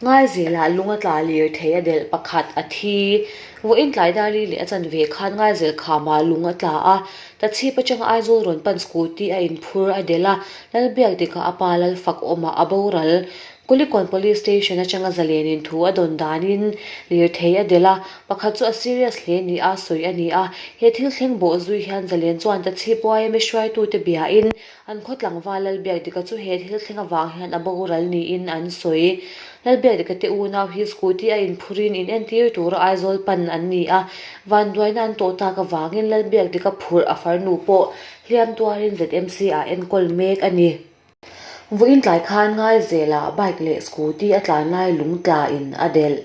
Ngaizelah lung a tla lir thei a delh pakhat a thi. Vawiin tlai dar li leh a chanve khan Ngaizel khamah lung a tla a, Tachhip atanga Aizawl rawn pan scooty a inphur a delh a, Lalbiak dikah a pa Lalfakawmah a boral. Kulikawn Police Station atanga zalenin thu a dawn danin lirthei a delh a, pakhat chu a serious hle ni a sawi a ni a. He thil thleng bawh zui hian zalen chuan Tachhip YMA hruaitute biain an khaw tlangval Lalbiakdika chu he thil thleng avang hian a boral niin an sawi. Lalbiakdika te unau hi scooty a inphurin inentir tura Aizawl pan an ni a, vanduaina an tawh tak avangin Lalbiakdika phurh a farnu pawh hliam tuarin ZMC ah enkawl mek a ni. Vawiin tlai khan Ngaizelah bike leh scooty a tlan lai lungtla in a delh.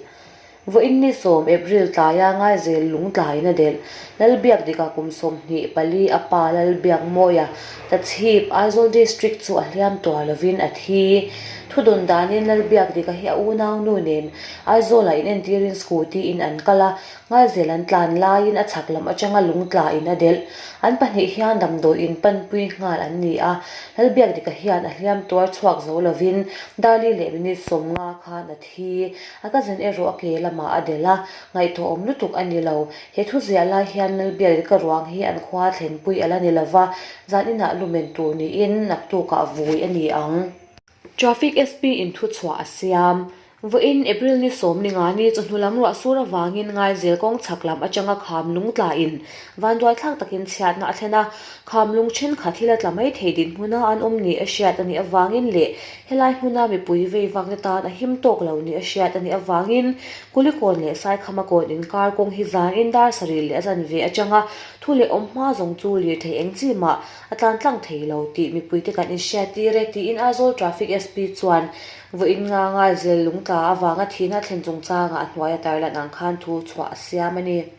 Vawiin ni sawm April tlaia Ngaizel lungtla in a delh. Lalbiakdika kum 24 a pa Lalbiakmawia Tachhip, Aizawl District chu a hliam tuar lovin a thi. Thudawn danin Lalbiakdika hi a unaunu nen Aizawlah inentirin scooty in an kal a, Ngaizel an tlan laiin a chhak lam atanga lungtla in a delh. An pahnih hian damdawi in panpui nghal an ni a, Lalbiakdika hian a hliam tuar chhuak zo lovin Darli leh minute 50 khan a thi. A cousin erawh a ke lamah a delh a, ngaihtuahawm lutuk a ni lo. He thu ziah lai hian Lalbiakdika ruang hi an khua thlenpui a la ni lova, zan inah lumen tur niin naktukah vui a ni ang. Traffic SP in thuchhuah a siam. Vawiin April ni 15 ni chawhnu lam ruah sur avangin Ngaizel kawng chhak lam atanga kham lung tlain vanduaithlak takin chhiatna a thlen a, kham lung thenkhat hi la tla mai thei dinhmuna an awm ni a hriat a nih avangin leh helai hmuna mipui vei vakna tan a him tawk lo ni a hriat a nih avangin Kulikawn leh Saikhama kawn inkar kawng hi zanin dar sarih leh a zanve atanga thu leh awm hma zawng chu lirthei eng chi mah a tlan tlang thei lo tih mipuite kan inhriattir e tiin Aizawl Traffic SP chuan vawiin nga Ngaizel lungtla avanga thihna thlen chungchangah a hnuaia tarlan ang khan thu chhuah a siam a ni.